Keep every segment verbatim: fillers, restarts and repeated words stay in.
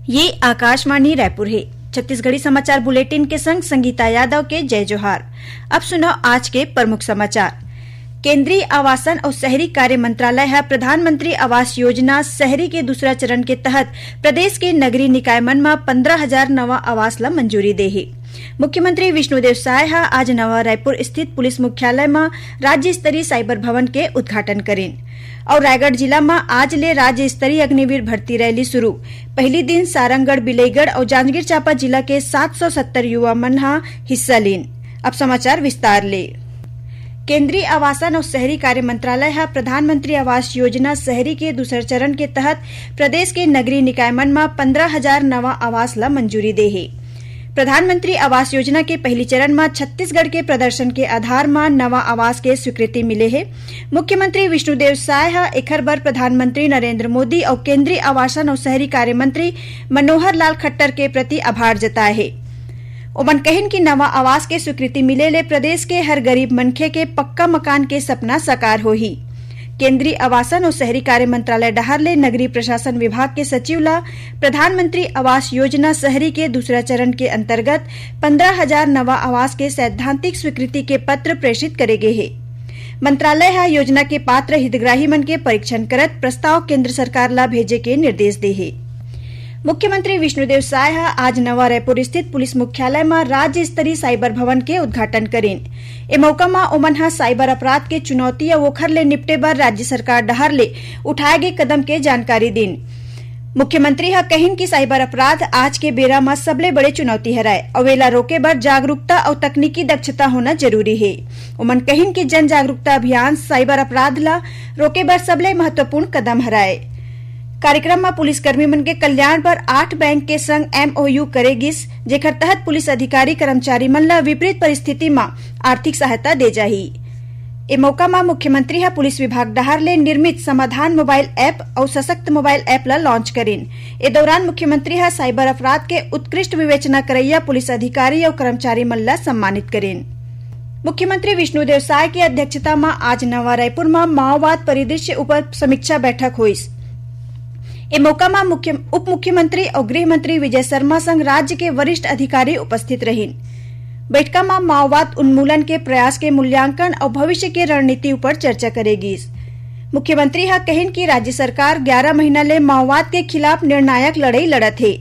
ये आकाशवाणी रायपुर हे। छत्तीसगढ़ी समाचार बुलेटिन के संग संगीता यादव के जय जोहार। अब सुनव आज के प्रमुख समाचार। केंद्रीय आवासन अउ शहरी कार्य मंत्रालय ह प्रधानमंत्री आवास योजना शहरी के दूसरा चरण के तहत प्रदेश के नगरीय निकाय मन म पंद्रह हजार नवा आवास ल मंजूरी दे हे। मुख्यमंत्री विष्णुदेव साय ह आज नवा रायपुर स्थित पुलिस मुख्यालय म राज्य स्तरीय साइबर भवन के उद्घाटन करिन। अउ रायगढ़ जिला म आज ले राज्य स्तरीय अग्निवीर भर्ती रैली शुरू। पहली दिन सारंगढ़, बिलईगढ़ अउ जांजगीर चांपा जिला के सात सौ सत्तर युवा मन ह हिस्सा लीन। अब समाचार विस्तार ले। केंद्रीय आवासन अउ शहरी कार्य मंत्रालय ह प्रधानमंत्री आवास योजना शहरी के दूसर चरण के तहत प्रदेश के नगरीय निकाय मन म पंद्रह हजार नवा आवास ल मंजूरी दे हे। प्रधानमंत्री आवास योजना के पहली चरण म छत्तीसगढ़ के प्रदर्शन के आधार म नवा आवास के स्वीकृति मिले हे। मुख्यमंत्री विष्णुदेव साय ह एखर बर प्रधानमंत्री नरेंद्र मोदी अउ केंद्रीय आवासन अउ शहरी कार्य मंत्री मनोहर लाल खट्टर के प्रति आभार जताए हे। ओमन कहिन कि नवा आवास के स्वीकृति मिले ले प्रदेश के हर गरीब मनखे के पक्का मकान के सपना साकार होही। केंद्रीय आवासन अउ शहरी कार्य मंत्रालय डहार ले नगरीय प्रशासन विभाग के सचिव ल प्रधानमंत्री आवास योजना शहरी के दूसरा चरण के अंतर्गत पंद्रह हजार नवा आवास के सैद्धांतिक स्वीकृति के पत्र प्रेषित करे गे हे। मंत्रालय ह योजना के पात्र हितग्राही मन के परीक्षण करत प्रस्ताव केंद्र सरकार ल भेजे के निर्देश दे हे। मुख्यमंत्री विष्णुदेव साय ह आज नवा रायपुर स्थित पुलिस मुख्यालय म राज्य स्तरीय साइबर भवन के उद्घाटन करिन। ए मौका म ओमन ह साइबर अपराध के चुनौती अउ ओखर ले निपटे बर राज्य सरकार डहार ले उठाए गे कदम के जानकारी दीन। मुख्यमंत्री ह कहिन कि साइबर अपराध आज के बेरा म सबले बड़े चुनौती हरय अउ एला रोके बर जागरूकता अउ तकनीकी दक्षता होना जरूरी हे। ओमन कहिन कि जन जागरूकता अभियान साइबर अपराध ल रोके बर सबले महत्वपूर्ण कदम हरय। कार्यक्रम म पुलिसकर्मी मन के कल्याण बर आठ बैंक के संग एमओयू करे गिस, जेखर तहत पुलिस अधिकारी कर्मचारी मन ल विपरीत परिस्थिति म आर्थिक सहायता दे जाही। ए मौका म मुख्यमंत्री ह पुलिस विभाग डहार ले निर्मित समाधान मोबाइल ऐप अउ सशक्त मोबाइल ऐप ल लॉन्च करिन। ए दौरान मुख्यमंत्री ह साइबर अपराध के उत्कृष्ट विवेचना करइया पुलिस अधिकारी अउ कर्मचारी मन ल सम्मानित करिन। मुख्यमंत्री विष्णुदेव साय के अध्यक्षता म आज नवा रायपुर म माओवाद परिदृश्य उपर समीक्षा बैठक होइस। ए मौका म मुख्य, उप मुख्यमंत्री अउ गृह मंत्री विजय शर्मा संग राज्य के वरिष्ठ अधिकारी उपस्थित रहिन। बैठका म माओवाद उन्मूलन के प्रयास के मूल्यांकन अउ भविष्य के रणनीति उपर चर्चा करे गीस। मुख्यमंत्री ह कहिन कि राज्य सरकार ग्यारह महीना ले माओवाद के खिलाफ निर्णायक लड़ई लड़त हे।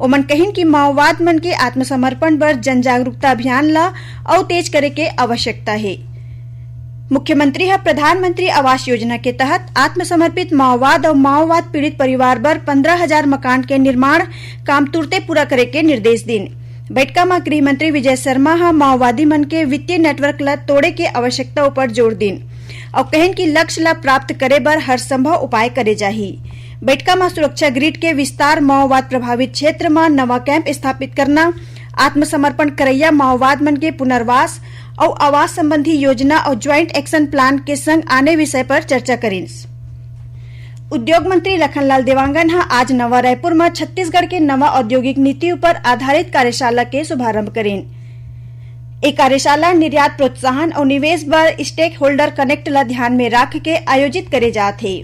ओमन कहिन कि माओवाद मन के आत्मसमर्पण बर जन जागरूकता अभियान ल अउ तेज करे के आवश्यकता हे। मुख्यमंत्री ह प्रधानमंत्री आवास योजना के तहत आत्मसमर्पित माओवाद अउ माओवाद पीड़ित परिवार बर पंद्रह हजार मकान के निर्माण काम तुरते पूरा करे के निर्देश दीन। बैठका म गृह मंत्री विजय शर्मा ह माओवादी मन के वित्तीय नेटवर्क ल तोड़े के आवश्यकता उपर जोर दीन अउ कहिन कि लक्ष्य ल प्राप्त करे बर हर संभव उपाय करे जाही। बैठका म सुरक्षा ग्रिड के विस्तार, माओवाद प्रभावित क्षेत्र म नवा कैंप स्थापित करना, आत्मसमर्पण करइया माओवाद मन के पुनर्वास अउ आवास संबंधी योजना अउ ज्वाइंट एक्शन प्लान के संग आने विषय पर चर्चा करिन। उद्योग मंत्री लखनलाल देवांगन ह आज नवा रायपुर म छत्तीसगढ़ के नवा औद्योगिक नीति उपर आधारित कार्यशाला के शुभारंभ करिन। ए कार्यशाला निर्यात प्रोत्साहन अउ निवेश बर स्टेक होल्डर कनेक्ट ल ध्यान में राख के आयोजित करे जात हे।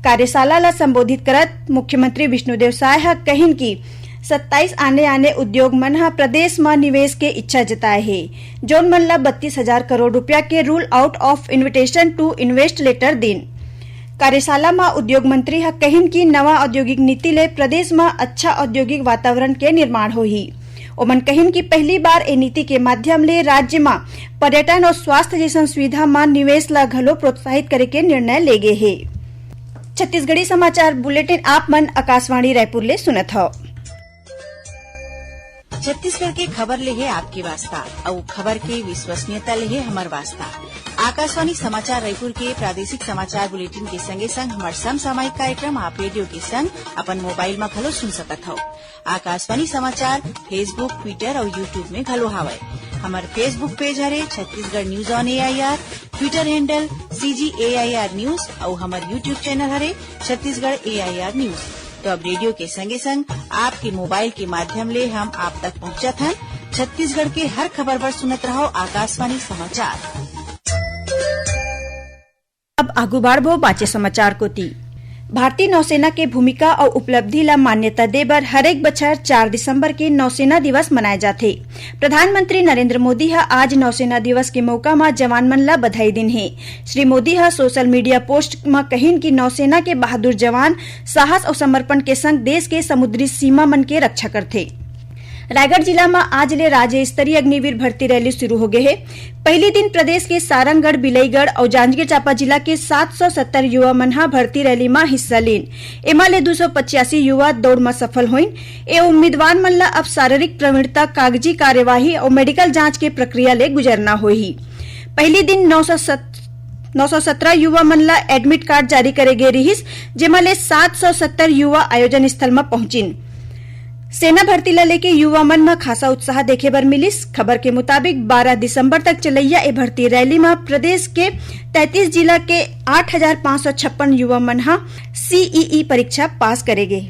कार्यशाला ल संबोधित करत मुख्यमंत्री विष्णुदेव साय ह कहिन कि सत्ताईस आने-आने उद्योग मन ह प्रदेश म निवेश के इच्छा जताए हे, जौन मन ल बत्तीस हजार करोड़ रुपया के Rule Out of Invitation to Invest Letter दीन। कार्यशाला म उद्योग मंत्री ह कहिन कि नवा औद्योगिक नीति ले प्रदेश म अच्छा औद्योगिक वातावरण के निर्माण होही। ओमन कहिन कि पहली बार ए नीति के माध्यम ले राज्य म पर्यटन अउ स्वास्थ्य जैसन सुविधा म निवेश ल घलो प्रोत्साहित करे के निर्णय ले गे हे। छत्तीसगढ़ी समाचार बुलेटिन आप मन आकाशवाणी रायपुर ले सुनत हव। छत्तीसगढ़ के खबर ले हे आपके वास्ता, अउ खबर के विश्वसनीयता ले हे हमर वास्ता। आकाशवाणी समाचार रायपुर के प्रादेशिक समाचार बुलेटिन के संगे संग हमर समसामयिक कार्यक्रम आप रेडियो के संग अपन मोबाइल म घलो सुन सकत हव। आकाशवाणी समाचार Facebook, Twitter अउ YouTube में घलो हावय। हमर Facebook पेज हरे Chhattisgarh news on AIR, Twitter handle CG AIR news अउ हमर YouTube चैनल हरे छत्तीसगढ़ एआईआर न्यूज। तो अब रेडियो के संगे संग आपके मोबाइल के माध्यम ले हम आप तक पहुंचत हन। छत्तीसगढ़ के हर खबर बर सुनत रहव आकाशवाणी समाचार। अब आगू बाढ़बो बाचे समाचार कोति। भारतीय नौसेना के भूमिका अउ उपलब्धि ला मान्यता दे बर हरेक बछर चार दिसंबर के नौसेना दिवस मनाए जाथे। प्रधानमंत्री नरेंद्र मोदी ह आज नौसेना दिवस के मौका म जवान मन ला बधाई दिन हे। श्री मोदी ह सोशल मीडिया पोस्ट म कहिन कि नौसेना के बहादुर जवान साहस अउ समर्पण के संग देश के समुद्री सीमा मन के रक्षा करथे। रायगढ़ जिला म आज ले राज्य स्तरीय अग्निवीर भर्ती रैली शुरू हो गे हे। पहली दिन प्रदेश के सारंगढ़, बिलईगढ़ अउ जांजगीर चांपा जिला के सात सौ सत्तर युवा मन ह भर्ती रैली म हिस्सा लीन। एमा ले दू सौ पचासी युवा दौड़ म सफल होइन। ए उम्मीदवार मन ल अब शारीरिक प्रवीणता, कागजी कार्यवाही अउ मेडिकल जांच के प्रक्रिया ले गुजरना होही। पहली दिन नौ सौ सत-, नौ सौ सत्रह युवा मन ल एडमिट कार्ड जारी करे गे रिहिस, जेमा ले सात सौ सत्तर युवा आयोजन स्थल म पहुंचिन। सेना भर्ती ल लेके युवा मन म खासा उत्साह देखे बर मिलिस। खबर के मुताबिक, बारह दिसंबर तक चलैया ए भर्ती रैली म प्रदेश के तैंतीस जिला के आठ हजार पाँच सौ छप्पन युवा मन ह सीईई परीक्षा पास करे गे।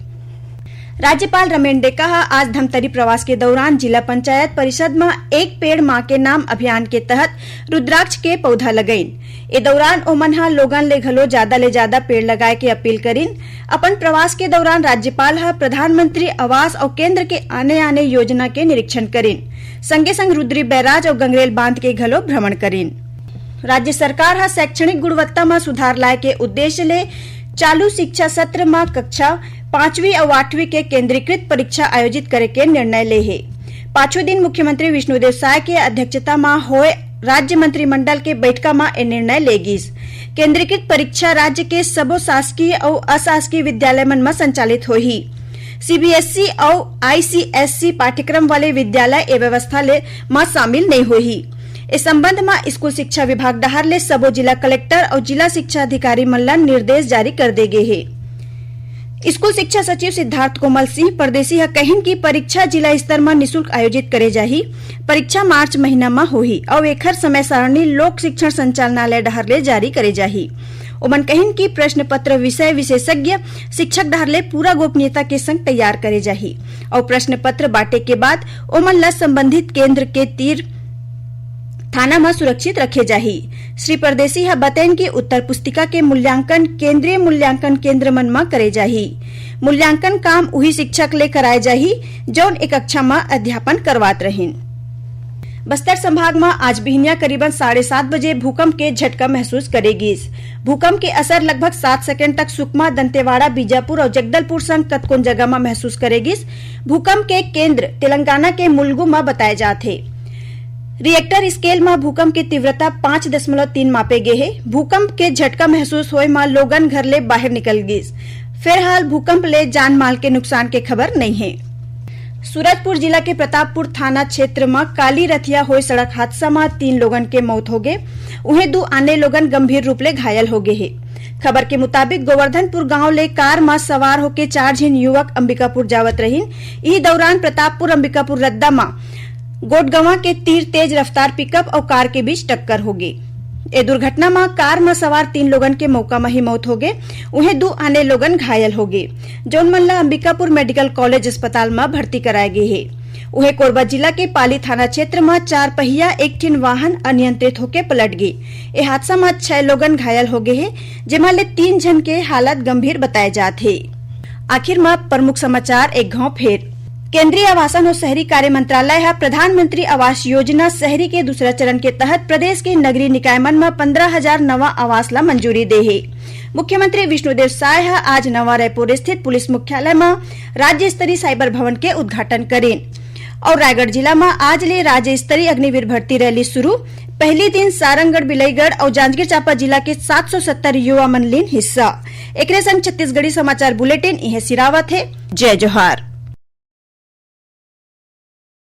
राज्यपाल रमेन डेका ह आज धमतरी प्रवास के दौरान जिला पंचायत परिषद म एक पेड़ मां के नाम अभियान के तहत रुद्राक्ष के पौधा लगइन। ए दौरान ओमन ह लोगन ले घलो ज्यादा ले ज्यादा पेड़ लगाए के अपील करिन। अपन प्रवास के दौरान राज्यपाल ह प्रधानमंत्री आवास अउ केंद्र के आने-आने योजना के निरीक्षण करिन। संगे संग रुद्री बैराज अउ गंगरेल बांध के घलो भ्रमण करिन। राज्य सरकार ह शैक्षणिक गुणवत्ता म सुधार लाए के उद्देश्य ले चालू शिक्षा सत्र म कक्षा पांचवी अउ आठवीं के केंद्रीकृत परीक्षा आयोजित करे के निर्णय ले हे। पाछू दिन मुख्यमंत्री विष्णुदेव साय के अध्यक्षता म होए राज्य मंत्रिमंडल के बैठका म ए निर्णय ले गिस। केंद्रीकृत परीक्षा राज्य के सबो शासकीय अउ अशासकीय विद्यालय मन म संचालित होही। सीबीएसई अउ आईसीएसई पाठ्यक्रम वाले विद्यालय ए व्यवस्था ले म शामिल नइ होही। ए संबंध म स्कूल शिक्षा विभाग डहार ले सबो जिला कलेक्टर अउ जिला शिक्षा अधिकारी मन ल निर्देश जारी कर दे गे हे। स्कूल शिक्षा सचिव सिद्धार्थ कोमल सिंह परदेसी ह कहिन कि परीक्षा जिला स्तर म निशुल्क आयोजित करे जाही। परीक्षा मार्च महीना म होही अउ एखर समय सारणी लोक शिक्षण संचालनालय डहार ले जारी करे जाही। ओमन कहिन कि प्रश्न पत्र विषय विशेषज्ञ शिक्षक डहार ले पूरा गोपनीयता के संग तैयार करे जाही अउ प्रश्न पत्र बांटे के बाद ओमन ल संबंधित केंद्र के तीर थाना म सुरक्षित रखे जाही। श्री परदेसी ह बतैन कि उत्तर पुस्तिका के मूल्यांकन केंद्रीय मूल्यांकन केंद्र मन म करे जाही। मूल्यांकन काम उही शिक्षक ले कराए जाही, जौन ए कक्षा म अध्यापन करवात रहिन। बस्तर संभाग म आज बिहनिया करीबन साढ़े सात बजे भूकंप के झटका महसूस करे गिस। भूकंप के असर लगभग सात सेकंड तक सुकमा, दंतेवाड़ा, बीजापुर अउ जगदलपुर संग कतकोन जगह म महसूस करे गिस। भूकंप के केंद्र तेलंगाना के मुलुगु म बताए जात हे। रिएक्टर स्केल म भूकंप के तीव्रता पाँच दशमलव तीन मापे गे हे। भूकंप के झटका महसूस होए म लोगन घर ले बाहिर निकल गिस। फिलहाल भूकंप ले जान माल के नुकसान के खबर नइ हे। सूरजपुर जिला के प्रतापपुर थाना क्षेत्र म काली रथिया होए सड़क हादसा म तीन लोगन के मौत होगे, उहें दू आने लोगन गंभीर रूप ले घायल होगे हे। खबर के मुताबिक, गोवर्धनपुर गांव ले कार म सवार होके चार झिन युवक अंबिकापुर जावत रहिन। इही दौरान प्रतापपुर अंबिकापुर रद्दा म गोटगवा के तीर तेज रफ्तार पिकअप अउ कार के बीच टक्कर होगे। ए दुर्घटना म कार म सवार तीन लोगन के मौका म ही मौत होगे, उहें दू आने लोगन घायल होगे, जौन मन ल अंबिकापुर मेडिकल कॉलेज अस्पताल म भर्ती कराए गे हे। उहें कोरबा जिला के पाली थाना क्षेत्र म चार पहिया एक ठिन वाहन अनियंत्रित होके पलट गे। ए हादसा म छह लोगन घायल होगे हे, जेमा ले तीन झन के हालत गंभीर बताए जात हे। आखिर म प्रमुख समाचार एक घांव फेर। केंद्रीय आवासन अउ शहरी कार्य मंत्रालय ह प्रधानमंत्री आवास योजना शहरी के दूसरा चरण के तहत प्रदेश के नगरीय निकाय मन म पंद्रह हजार नवा आवास ल मंजूरी दे हे। मुख्यमंत्री विष्णुदेव साय ह आज नवा रायपुर स्थित पुलिस मुख्यालय म राज्य स्तरीय साइबर भवन के उद्घाटन करीन। अउ रायगढ़ जिला म आज ले राज्य स्तरीय अग्निवीर भर्ती रैली शुरू। पहली दिन सारंगढ़, बिलईगढ़ अउ जांजगीर चांपा जिला के सात सौ सत्तर युवा मन लीन हिस्सा। एकरे संग छत्तीसगढ़ी समाचार बुलेटिन इहें सिरावत हे। जय जोहार।